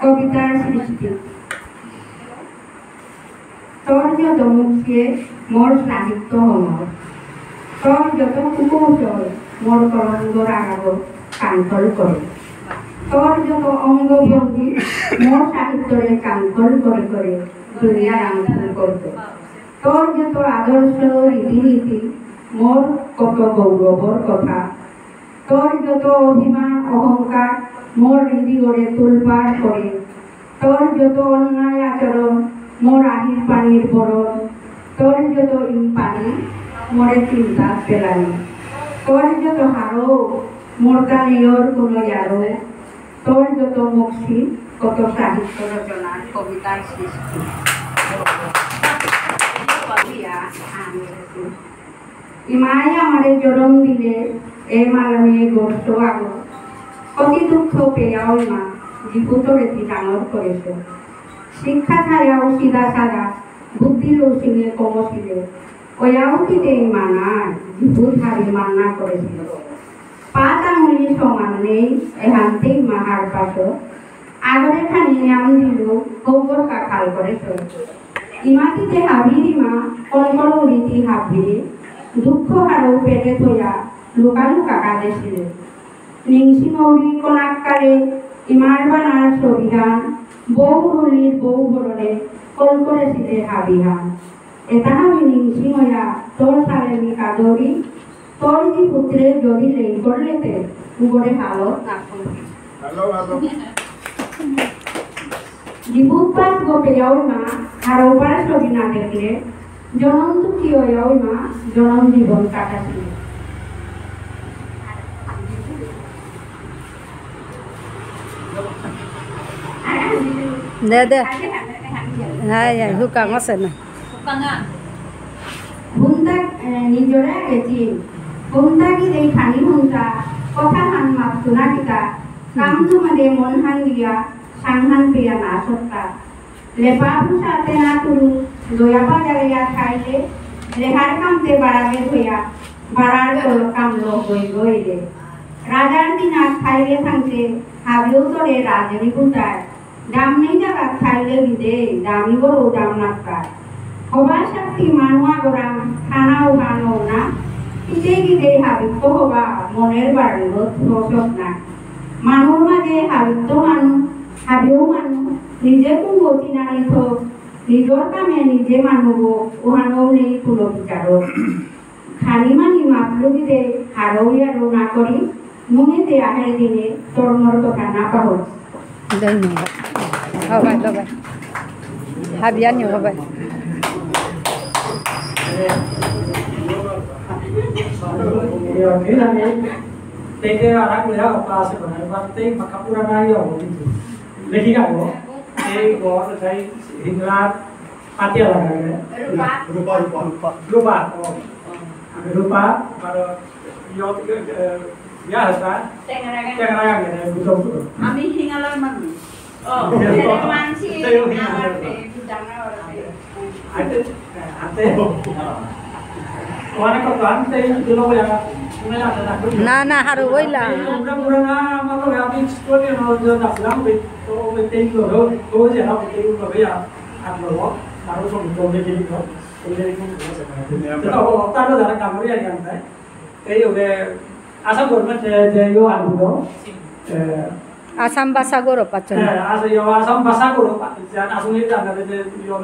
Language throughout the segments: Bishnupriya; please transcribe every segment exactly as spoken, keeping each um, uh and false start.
কবিতার সৃষ্টি। তোর যত মুখে মোর সাহিত্য অমর, তোর যত কুকৌশল মোর তরঙ্গ রাগর কাঙ্কল করে, তোর যত অঙ্গভঙ্গি মোর সাহিত্যরে কাঙ্কল করে করে দুনিয়া রাঙ করত। তোর যত আদর্শ রীতিনীতি মোর কত গৌরবর কথা, তোর যত অভিমান অহংকার মোর হৃদয়রে তুলপার করে, তোর যত অন্যায় আচরণ মোর আহির পানির বরণ, তোর যত ইম্পানি মোরে চিন্তাত পেলানি, তোর যত হারৌ মোর তা নেয়র কোনো ইয়ারৌ, তোর যত মক্সি কত সাহিত্য রচনার কবিতার সৃষ্টি। ইমাই আমারে জরম দিলে এ মালমে গর্ত আগো। অতি দুঃখ পেয়াও ইমা, জিপুতরে তি ডাঙর করেছ। শিক্ষা থায়াও সিধা সাদা, বুদ্ধি লৌসিঙে কমসিলে। ওয়াও তিতে ইমা নাই, জিপুত হাবি মান্না করেছিল। পাঁচ আঙুলি সমান নেই, এহানতেই মাহার পাশ। আগরে খানি নাম দিল, হৌগর কাকাল করেছ। ইমাতিতে হাবির ইমা, কলকল উড়িতি হাবিরে, দুঃখ হারৌ পেটে থয়া, লুকা লুকা কাঁদেছিলে। নিংসি মৌরি কোনাক্কালে, ইমার বানার ছবিহান, বউ রুলির বউ বরণে, কল করেছিলে হাবিহান। এতাহা মি নিংসিং অয়া, তোর সালে মি কাদরি, তোর জি পুত্রে যদি লেই করলেতে, উগরে হালত না করবে। ভালো, ভালো। জিপুত পাস গো পেয়াও না, হারৌবার ছবি না দেখলে, জনম দুঃখী অয়াও না, জনম জীবন কাটাছিল। দে, দে। হাই, হাই, হুকাং আছে না। হুকাং আ। হুন্তা, এ, নিজরে গেছি। হুন্তা কি দেই খানি হুন্তা, কথা হান মাত শুনা কিতা। কাম তো মাদে মন হান দিয়া, সাং হান পেয়া না সত্তা। লেপা পুষাতে না তুলু, দয়া পাজারিয়া খাইলে, লেহার কামতে বাড়াবে ধয়া, বাড়ার কল কামলো হই গইলে। রাজার দিনা খাইলে থাংতে, হাবিও তরে রাজনী বুতায়। দাম নেই জাগা খাইলে বিদে, দামি বড় দাম নাকার। হবা শক্তি মানুয়া গরাম, খানা ও গানো না। পিতে গিদে হাবিত হবা, মনের বাড়লো থসক না। মানুর মাঝে হাবিত মানু, হাবিও মানু, নিজে কুঙ্গতি না নিথ, নিজর কামে নিজে মানুব, ওহানো নেই কোনো বিচারক। খানি মানি মাতলু বিদে, হারৌ ইয়ারৌ না করি, মুঙেতে আহের দিনে, তোর মোর কথা না পাহর। ধন্যবাদ। হবাই, হবাই। হাবিয়ানি হবাই। তেইতে আরাক লেহা হতা আছে বনাই, বাট তেই মাকা পুরা নাই হবো কিন্তু। লেখি যাবো, এই গড় যাই হিংলার পাতিয়া লাগা গে। রূপা। রূপা, রূপা। রূপা, ও। আমি রূপা, আর ইয়ত, এ, ইয়া হতা। টেংরা গাঙে। টেংরা গাঙে, এ, বুঝো, বুঝো। আমি হিঙালার মানুষ। ও, এ, এ, মানসি, সেই হিঙালার। আমার, এ, ডাঙর, এ। আতে, আতে। ওখানে কত আনতে এই দিল বলে আমার, শুনে না, না, না। না, না, হারো বইলা। এই আমরা পুরা না, আমার লোক আমি স্টোরি না, যে আসলাম, ওই, তো ওই তেই লোক, তো ওই যে না, তেই লোক, ইয়া। আট নম্বর, বারো নম্বর, চৌদ্দ নম্বর, চৌদ্দ নম্বর, চৌদ্দ নম্বর। তো, তারও যারা কামড়ি আর জানতায়, এই ওকে আসাম গভর্নমেন্ট যে, যে ইয়ে আনবো, এ, আসাম ভাষা গৌরব পাচ্ছেন। হ্যাঁ, আসাম, ইয়ে, আসাম ভাষা গৌরব পাচ্ছেন, আসামে জানতে যে, ইয়ে,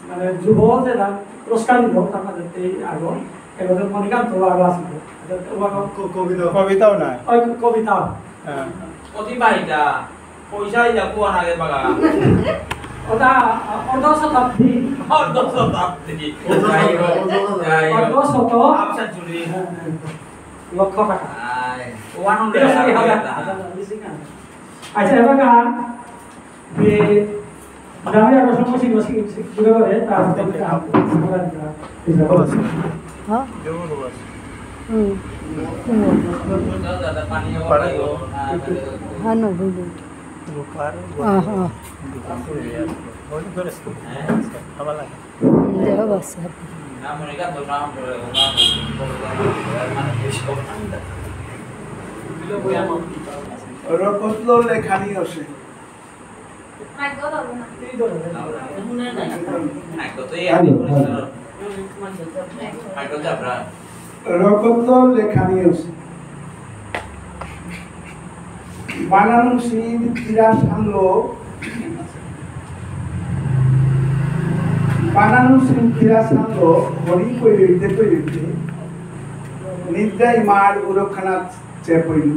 মানে, যুব যেটা পুরস্কার দিল, তার মধ্যে এই আগে, এবার মণিকান্ত আগে আসিল। এটা ওয়াগো ক-, কবিতা। কবিতাও না। ওই কবিতা। হ্যাঁ। অতিবাহিতা। পইসা ইয়া কুয়া নাগে বাগা। ওটা অর্ধ শতাব্দী। অর্ধ শতাব্দী। অর্ধ শত-, যাই হোক, অর্ধ শত-, যাই হোক। অর্ধ শত-, হাফ সেঞ্চুরি। হ্যাঁ, হ্যাঁ। লক্ষ টাকা। আয়, ওয়ান হান্ড্রেড। এটা সরি হাজার। হাজার, হাজার, বেশি না। আচ্ছা, এবার যে গ্রামের আরো সময় ছিল, সে, সে, জুড়ে করে, তার হাতে একটা হাত, হ্যাঁ? হুম। হ্যাঁ, না, বুঝলি। রূপার হ্যাঁ, হ্যাঁ। দেহ বাসা। রকতলো লেখানি আছে। রকতর লেখানি আছে। বানানুসির কিরা সাংলো, বানানুসির কিরা সাংলো, হরি কইরইতে কইরইতে, নিদ্রা ইমার উরখানাত চেপইল।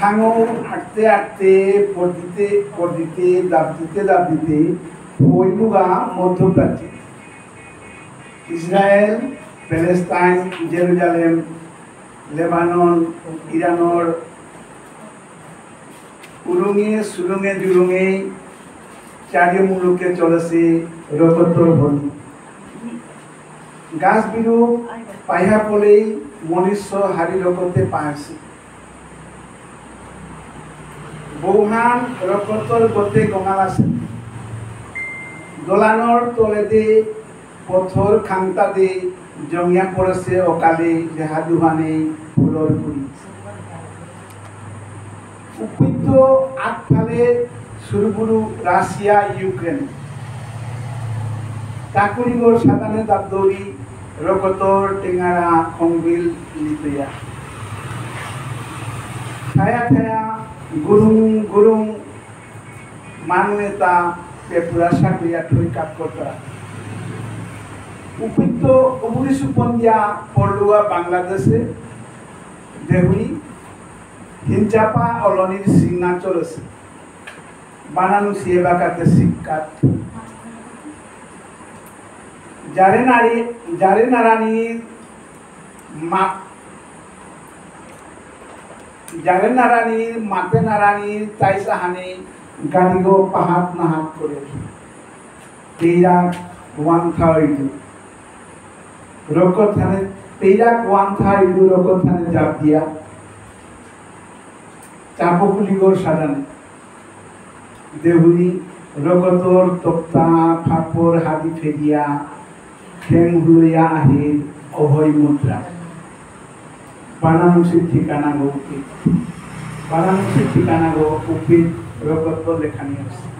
থাঙো আটতে আটতে, পর্দিতে পর্দিতে, দাবদিতে দাবদিতে, হইলুগা মধ্যপ্রাচ্যে। ইসরায়েল, প্যালেস্টাইন, জেরুজালেম, লেবানন, ইরানর উরুঙে, সুরুঙে, জুরুঙে, চারিও মুলুকে চলেছে রকতর হলি। গাছ বিরু পাইহা পলেই মনুষ্য হারি রকতে পাহাসি। বৌহান রকতর গতে গঙালাসে। দলানর তলেদে পথর খাংতাদে জঙিয়া পড়েছে অকালে দেহা দুহানে ফুলর কুড়ি। উপেত্য আগফালে সুরবুরু রাশিয়া, ইউক্রেন। তাকুরিগর সাদানে দাবদৌরি রকতর টেঙারা খংবিল লিতয়া। থায়া থায়া গুরুং গুরুং মানু এতা পেপুরা সাকরিয়া থই কাপ করতারা। উপেত্য উবুরি সুপন্দিয়া পড়লুয়া বাংলাদেশে দেহুরি হিনচাপা অলনির সিংনা চলেছে। বানানুসি এবাকাতে শিক্ষাত। জারে নারী, জারে নারানির মা-, জারে নারানির, মাতে নারানির, তাই সাহানি, গাড়িগো পাহাত নাহাত করে। পেইরাক ওয়ান থাইলু। রকত থানে, পেইরাক ওয়ান থাইলু রকত থানে জাপ দিয়া। চাপকুলিগর সাদানে। দেহুরি রকতর তক্তা ফাপর হাদি ফেরিয়া, ঠেং হুলইয়া আহির অভয় মুদ্রা। বানানুসির ঠিকানা গো উপেত। বানানুসির ঠিকানা গো উপেত রকত লেখানি আছে।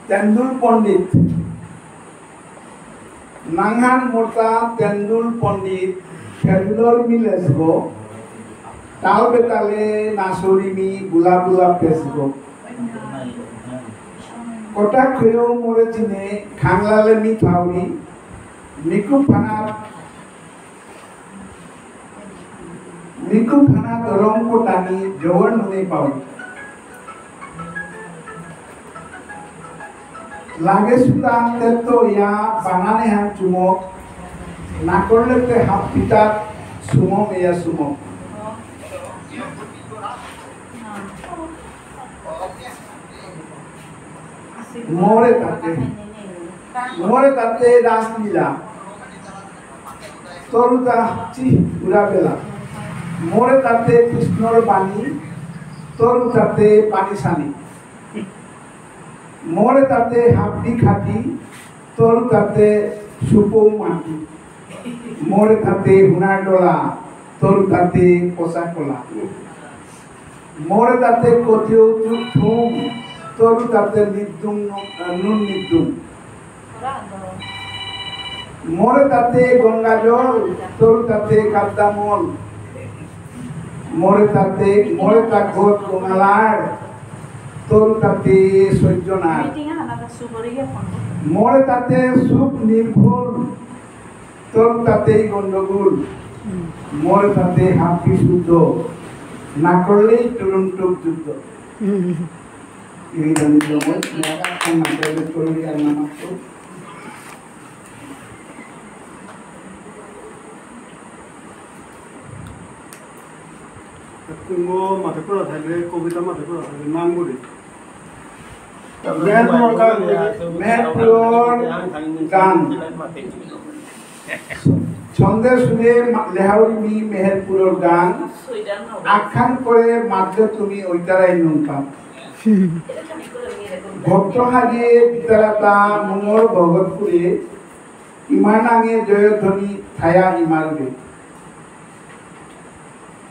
তেন্দুল পণ্ডিত। নাঙহান মোরতা তেন্দুল পণ্ডিত, তেন্দুলর মি লেসগো, তাল বেতালে নাচরি মি বুলা বুলা পেসগো। কটাক্ষেও মোরে চিনে, খাংলালে মি থাউরি, মিকু ফানা মিকু ফানা দরং কোটানি জোহর নুনে পাও। লাগে সুতান তেত্ত ইয়া বানানে হান চুমক, না করলে তে হাত পিতার সুমক ইয়া সুমক। মোরে তাতে, মোরে তাতে রাসলীলা, তরুতা চি উড়াবেলা। মোরে তাতে কৃষ্ণর বাণী, তরু তাতে পানি সানি। মোরে তাতে হাবি খাটি, তরু তাতে সুপৌ মাটি। মোরে তাতে হুনার ডলা, তরু তাতে পচা কলা। মোরে তাতে কতিও থুম, তরু তাতে নিদ্দুম নু-, আহ, নুন নিদ্দুম। মোরে তাতে গঙ্গা জল, তরু তাতে কাদ্দামল। মোরে তাতে, মোরে তা গত গঙ্গালার, তরু তাতে সহ্য না। মোরে তাতে সুখ নির্ভুল, তরু তাতেই গণ্ডগোল, মোরে তাতে হাবি শুদ্ধ, না করলেই টুরুমটুক যুদ্ধ। হুম। এই জানি তো মই, মেরা এখন না করলে চলবে আর না মাত্র। কুঙ্গ মাতে পড়া থাকলে, কবিতা মাতে পড়া থাকলে, নাম বলি। মেহেরপুরর গান, মেহেরপুরর গান। ছন্দে সুরে মা-, লেহাউরি মি মেহেরপুরর গান। আখ্যান করে মাতলে তুমি ওইতারাই নুনকাম। ভক্ত হাজিয়ে বিতারাতা মুঙর ভগতপুরে, ইমানাঙে জয়ধ্বনি থায়া ইমারবে।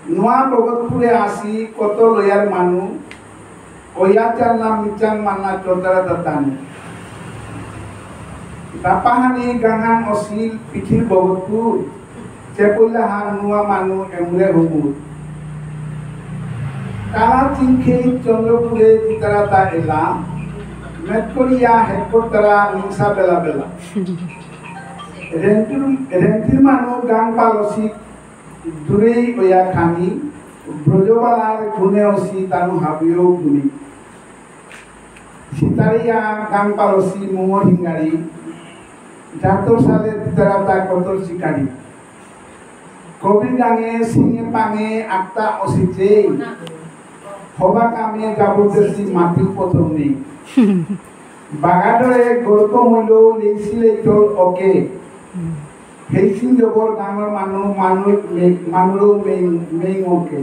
নুয়া ভগতপুরে আসি কত লয়ার মানু, অয়া চান্না মিচাং মান্না চতারাতা তানু। দাপাহানি গাঙহান অসিল পিঠির ভগতপুর, চেপইলাহান নুয়া মানু এমরে হুমুর। কালা চিংখেই চন্দ্রপুরে বিতারাতা এলা, মেতকরিয়া হেডকোয়ার্টারা নিংসা বেলা বেলা। রেন্টির, রেন্টির মানু গাঙ পালসি দূরেই অয়া খানি, ব্রজবালার গুণে অসি তানু হাবিও গুণী। সিতারিয়া গাঙ পালসি মুঙর হিঙ্গারি, জাতর সালে বিতারাতা কতর শিকারি। কবির গাঙে সিঙে পাঙে আক্তা অসিচে, হবা কামে জাবরদস্তি মাতিল প্রথম নেই। বাগাদরে গল্প মইল লেইসিলে চল ওকে। হেইসিং জবর গাঙর মানু, মানু মে-, মানুরও মেইন, মেইন ওকে।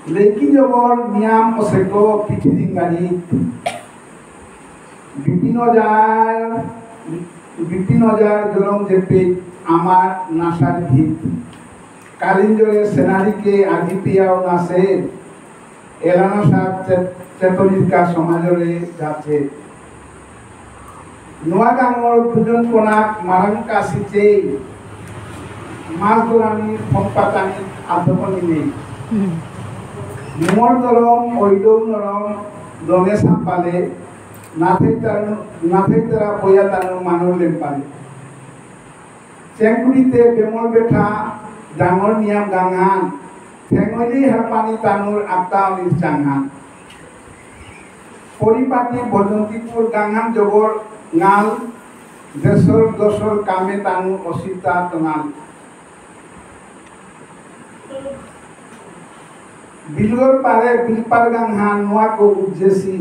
লেইকি জবর নিয়াম অসেক পিঠি দিন গাড়ি। বিপিন অজার, বিপিন অজার জরম যেপে আমার নাসার ভিত। কালিঞ্জরে সেনারিকে আজি পিয়াও নাসে, এলানা সাত চে-, চেতনিকা সমাজরে যাচ্ছে। নোয়া গাঙর ভোজন কোনাক মারাং কাশিচে, মাছ ধরানি ফম্পাতানি আতপনি নেই। মোর দরম, ঐদৌ নরম, দনে সাম্পালে, নাথেইতার-, নাথেইতারা পয়াতানো মানু লেম্পালে। চেংকুড়িতে বেমল বেঠা ডাঙর নিয়াম গাঙহান, ঠেঙলি হারপানি তানুর আত্মা অনির চাংহান। পরিপাটি ভজন্তীপুর গাঙহান জবর নাল, দেশর দশর কামে তানু অসিতা তনাল। বিলগর পারে বিলপার গাঙহান নোয়াকো উজ্জেসি,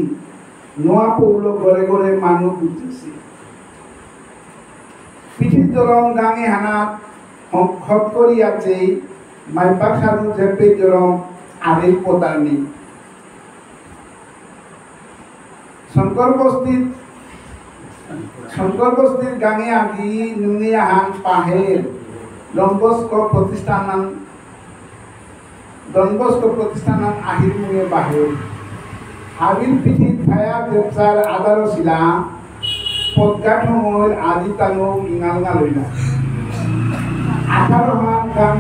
নোয়া পৌলো গরে গরে মানু উজ্জেসি। পিঠির দরম গাঙে হানাত হম-, হত করি আছে, মাইপাক সাধু জেপে দরম আরে পতানি। শঙ্কর বস্তিত, শঙ্কর বস্তির গাঙে আদি নুঙে আহান পাহের, ডন বস্কো প্রতিষ্ঠান ডন বস্কো প্রতিষ্ঠান আহির মুঙে বাহে। হাবির পিঠিত থায়া জেপসার আদারো শিলা, পদঘাট হঙর আদি তানো ইঙাল গালইলা। আঠারো হান গাঙ,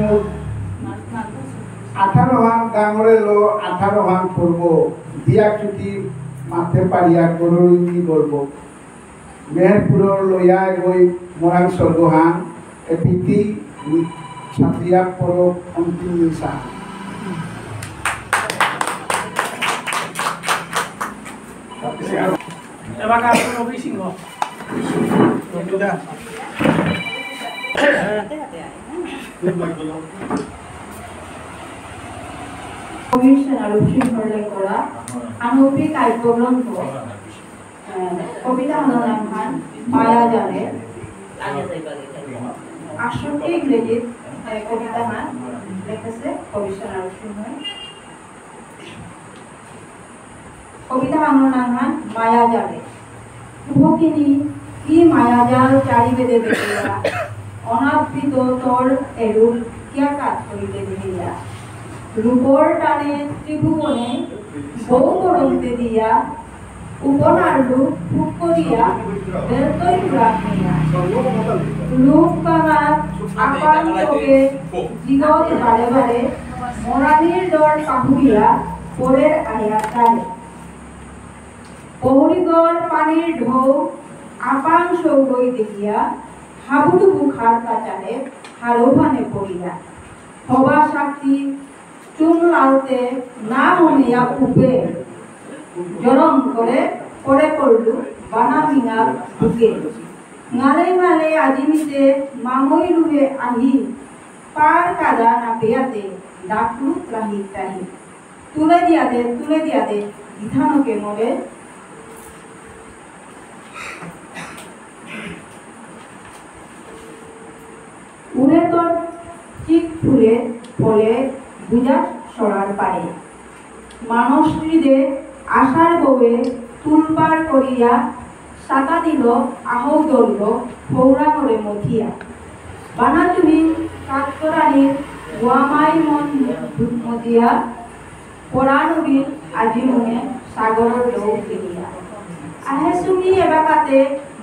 আঠারো হান গাঙরে লো আঠারো হান পূর্ব, দিয়া চুটি মাতে পারিয়া গরুরিনি গর্ব। মেহেরপুরর লয়া গই মরাং স্বর্গহান, এপিটি সাতিয়া পর অন্তিম নিশা। এবার কাজ রবি সিংহ। কবির সেনারূপ সিংহর লেখা আনুপি কাব্যগ্রন্থ আহ, কবিতা হানর নাঙহান মায়াজালে। আটষট্টি ইংরেজিত, আহ, কবিতাহান লেখেসে কবি সেনারূপ সিংহই। কবিতা হানর নাঙহান মায়াজালে। উহকিনি কি মায়াজাল চারিবেদে বেদিয়া, অনাবৃত তোর এরূপ কিয়া কাত করিতে দিলিয়া। রূপর টানে ত্রিভুবনে বউ করন্তে দিয়া, উপনার রূপ ভোগ করিয়া বেলতই পুরাণ হইয়া। রূপ কাঙাত আপান চোখে জিগত বারে বারে, মরানির ডর পাহুরিয়া পরের আয়া তারে। পহুরিগর পানির ঢৌ আপান সৌগই দেখিয়া, হাবুডুবু খারতা চালে হারৌহানে পড়িয়া। হবা শক্তি চুম লালতে না হমিয়া উপে। জরম করে পড়ে পড়লু বানা মিঙাল বুকে। ঙালে ঙালে আজিমিতে মামই রুহে আহি। পার কাদা না পেয়াতে ডাকলু ত্রাহি ত্রাহি। তুলে দিয়াতে, তুলে দিয়াতে, গিথানকে মোরে। উড়ে তোর চিক ফুলে ফলে বুঝা সরার পারে। মানস হৃদে আশার বউয়ে তুলপার করিয়া সাতা দিল আহৌ দণ্ড ফৌরা করে মথিয়া। বানা তুমি কাত্তরানির গুয়ামাই মন মতিয়া, পরাণবীর আজি মনে সাগরর ঢৌ ফিরিয়া। আহেসু মি এবাকাতে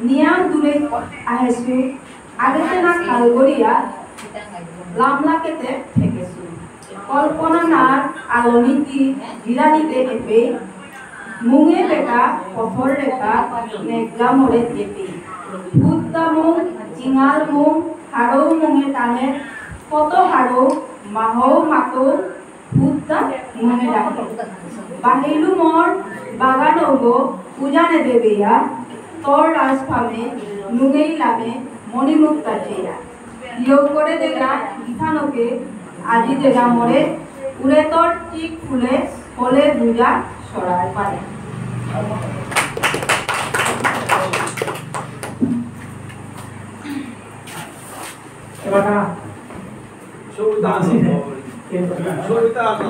নিয়াম দূরে আহেসু, আগেতে না খাল করিয়া লামলাকেতে ঠেকেসু। কল্পনা নার আলো নীতি গিরানিতে এপে, মুঙে বেকা পথর রেখা নেগা মোরে এপে। ভূতদা মুং, ইঙাল মুং, হারৌ মুঙে টানে, কত হারৌ, মাহৌ মাতৌ, ভূতদা মুঙে ডাকে। বাহিলু মোর বাগানৌগো উজানে দেবেয়া, তোর রাজফামে নুঙেই লামে মণিমুক্তা চেয়া। ইয়ৌ করে দেগা গিথানকে, আজি দেগা মোরে, উড়ে তোর চিক ফুলে, ফলে বুঝা সরার পারে। এবার সবিতা আছে। সবিতা আছে।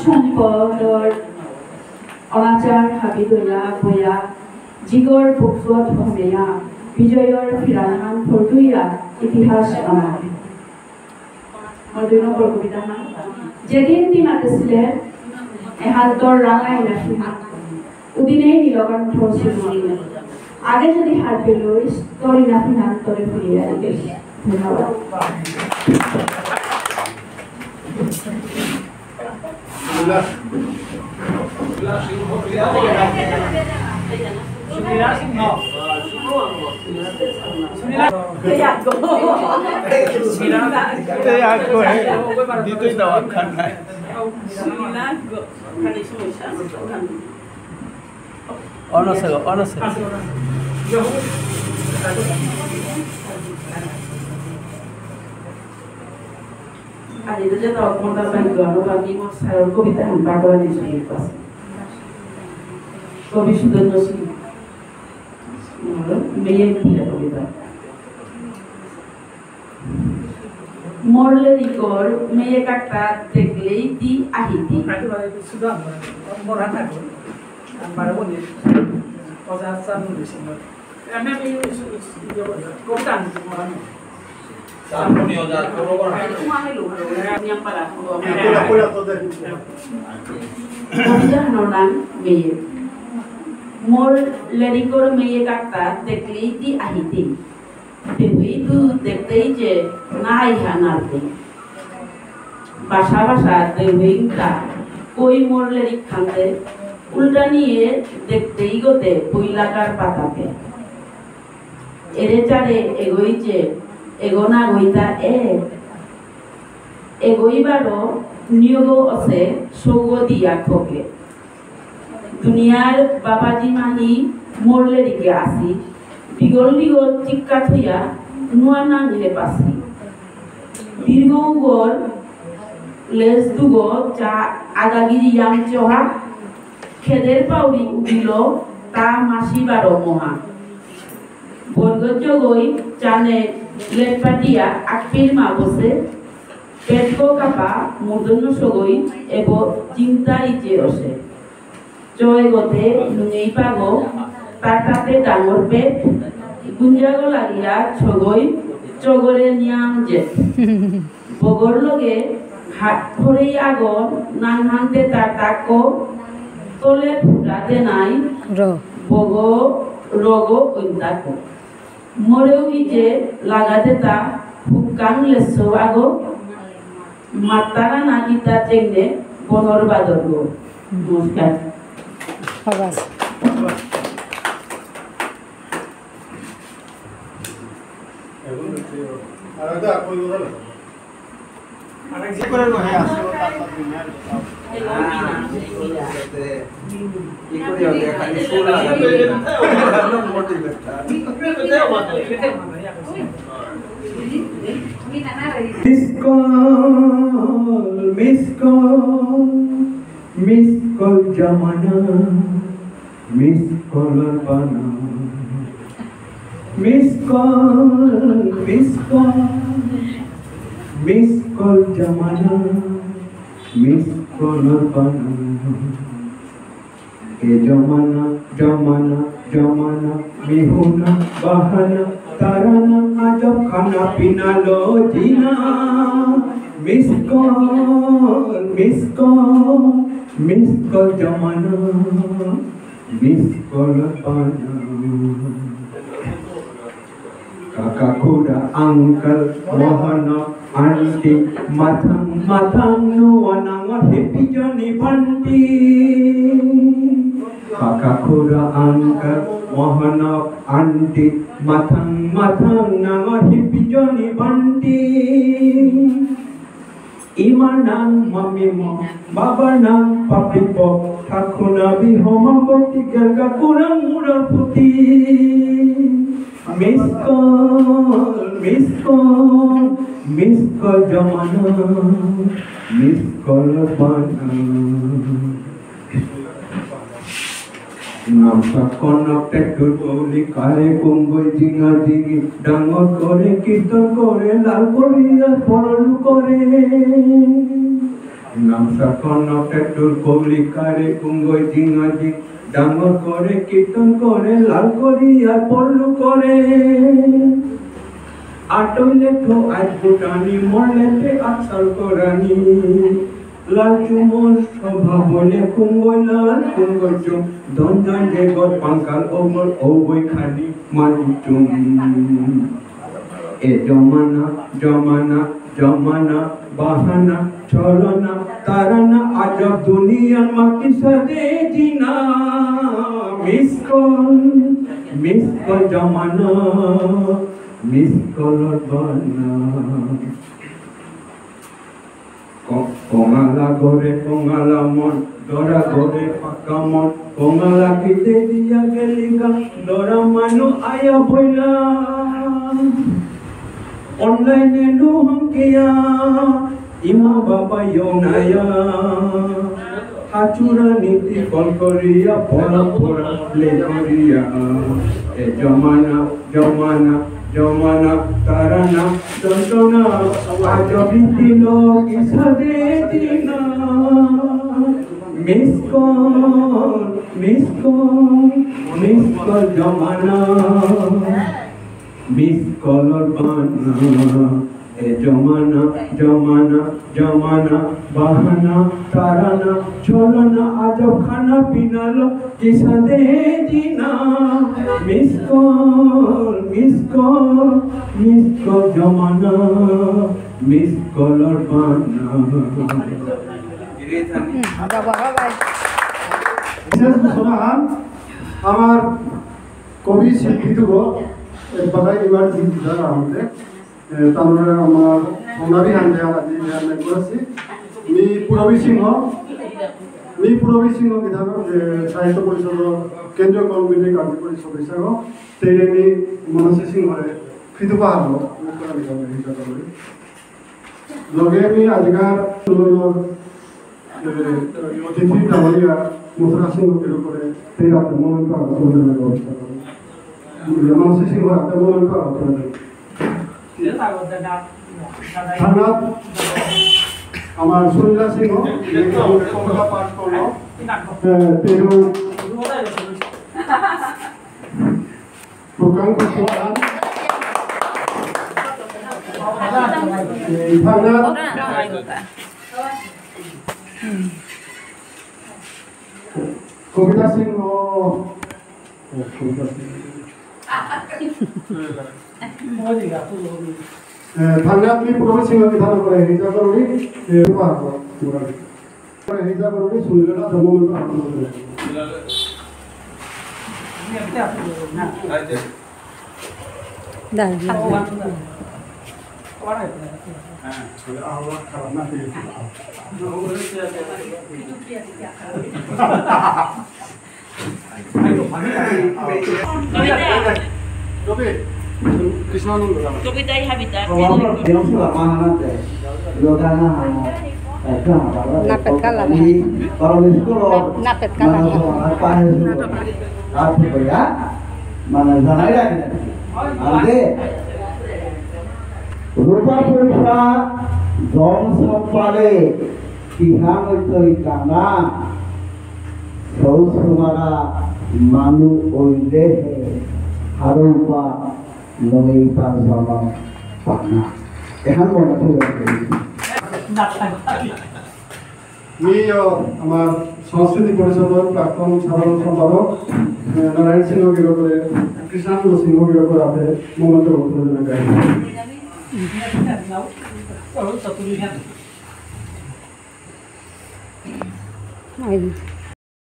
সম্পদর অনাচার হাবি দয়া বয়া জিগর বুকত হমেয়া বিজয়র ফিরালহান ফরদুইয়া ইতিহাস আমার। মোর দুই নম্বর কবিতাহান। যেদিন তি মাতেছিলে, এহান তোর রাঙা ইনাফিহান, উদিনেই নীলকণ্ঠ শিরোমণি। আগে যদি হার পেলইস, তোর ইনাফিহান তোরে ফিরিয়া দিতে। ধন্যবাদ। অনসেগ, অনসেগ। আজি তো যে তখন তার বাড়ি গেল, বাকি মোর স্যারের কবিতা আমি পাগল নিয়ে শুনি পাস। কবি সুধন্য সিং। মোর মেয়ে প্রিয় কবিতা। মোর লেরিকর মেয়ে কাকতা দেখলেই তি আহিতি। সুধা, মোর হাত আগো। আমার বলি, অজা সামনে দিছিল। আমি, আমি, ইয়ে বলি, কবিতা আনছি, মোর আমি। কবিতাহানর নাঙ মেয়ে। মোর লেরিকর মেয়ে কাকতা দেখলেই তি আহিতি। দেহুইতু দেখতেই যে নাইহা নারতে। বাসা বাসা দেহুইংতা কই মোর লেরিকহানতে উল্টা নিয়ে দেখতেই গতে বইলাকার পাতাতে। এরে চারে এগোই যে এগো না গইতা এ। এগোই বারো নিয়োগো অসে সৌগ দিয়া খোকে। দুনিয়ার বাবাজি মাহি মোর লেরিকে আসি। দীঘল দীঘল চিক্কা থইয়া নুয়া নাঙে পাসি। দীর্ঘ উগর লেজ দুগো চা আগাগিরি ইয়াম চহা। খেদের পাউরি উগিল তা মাসি বারো মহা। বরগত জগই চানে লেটপাটিয়া আকপির মা বসে, পেটগো কাপা মুদন সগই এব চিন্তা ইচে অসে। চয় গতে নুঙেই পাগো, তার তাতে ডাঙর পেট, গুঞ্জাগো লাগিয়া ছগই, চগরে নিয়াম জেত। বগর লগে হাত ধরেই আগর, নাংহানতে তার তাকো, তলে ফুটাতে নাই, র। বগ রগ ঐন্তাকো। মরেও ইজে লাগাতে তা, হুকাং লেসো আগো, মাতারা না কিতা চেংনে, বনর বাদর গো। নমস্কার। সাবাস। Miss call, miss call, miss call জমানা। Miss call বানা, miss call, miss call, miss call জমানা, miss call বানা। এ জমানা, জমানা, জমানা, মিহুনা, বাহানা, তারানা, আজব খানা পিনা লো জিনা। Miss call, miss call, miss call জমানা, miss call বানা। কাকা খুড়া uncle মহানা aunty, মাথাং মাথাং নুয়া নাঙর হিপি জনি বান্টি। কাকা খুড়া uncle মহানা aunty, মাথাং মাথাং নাঙর হিপি জনি বান্টি। ইমা নাং মামি ম, বাবা নাং পাপি প, ঠাকুনা বিহমা বতি গেলগা কুরাং মুরাং পুতি। Miss call, miss call, miss call জমানা, miss call বানা। নামসা কনক টেটুর কৌলি কারে কুঙ্গই জিঙা জিঙি, ডাঙর করে কীর্তন করে, লাল করিয়া পরলু করে। নামসা কনক টেটুর কৌলি কারে কুঙ্গই জিঙা জিঙি, ডাঙর করে কীর্তন করে, লাল করিয়া পরলু করে। আটলে তো আজ ভুটানি, মরলে তে আসাল করানি। লাল চুমন সভা বলে কুঙ্গই লাল কুঙ্গই চুম, ধন ধন জেগর পাঙ্কাল ওগর ওগই খানি মানি চুম। এ জমানা, জমানা, জমানা, বাহানা, ছলনা, তারানা, আজব দুনিয়ার মাটি সাদে জিনা। Miss call, miss call জমানা, miss call বানা। ক-, কঙালা ঘরে কঙালা মন, দরা ঘরে পাকা মন, কঙালা কিতে দিয়া গেলিগা, দরা মানু আয়া বইলা। Online এ লুহংকিয়া, ইমা বাবা ইয়নায়া। হাচুরা নীতি কল করিয়া, পড়া পড়া লে করিয়া। এ জমানা, জমানা, জমানা, তারানা, যন্ত্রণা, আজ বিপিন কিসাদে দিনা। Miss call, miss call, miss call জমানা। Miss call বানা, এ জমানা, জমানা, জমানা, বাহানা, তারানা, ছলনা, আজব খানা পিনা লো, কিসাদে দিনা। Miss call, miss call, miss call জমানা, miss call বানা। হুম, বাবা, বাবা। বিশেষ ঘোষণা, আমার কবি শিল্পী তো, এ, বাবাই এবার দিন দিদার আমাদের। এ, তারপরে আমার সোনারি হান দেয়া, আজি দেয়া লেগ করেছি। মি পুরবী সিংহ, মি পুরবী সিংহ বিধান, এ, সাহিত্য পরিষদর কেন্দ্রীয় কমিটির কার্যকরী সদস্য, তেরে মি মনসী সিংহরে ফিতু পাহাড়, মুক্তার নিগম হিসাবে করি। লগে মি আজিকার তুলনার, এ, অতিথি ডাঙরিয়া মথুরা সিংহ কেরু করে তেরা তেমন করা করে ব্যবস্থা করে। মনসী সিংহ তেমন করা করে। থানাত আমার সুনীলা সিংহ, লেখা কবিতা পাঠ করলো। এ, তেরো প্রকাশ করতে পারেন। এ, থানাত কবিতা সিংহ, এ, থানাত মি প্রকাশ সিংহ বিধান করে হিসাব করি, এ, পারবো, করে হিসাব করি, শুনলে না, তেমন পারবো। দাঁড়ান। কবিতাই হাবিতা। না পেট কালা না। না পেট কালা না। মানে জানাই লাগে। আনতে রূপা পয়সা ধন সম্পদে কিহান তৈ কানা সৌ সুমারা মানু ওইলে হে হারৌপা নমে পাঁচ জনম পানা। এহান মনে রাখবে। মি, আহ, আমার সংস্কৃতি পরিষদর প্রাক্তন সাধারণ সম্পাদক, আহ, নারায়ণ সিংহ গিরকরে, কৃষ্ণানন্দ সিংহ গিরকরে আপনি মনোনীত করতে দেবেন।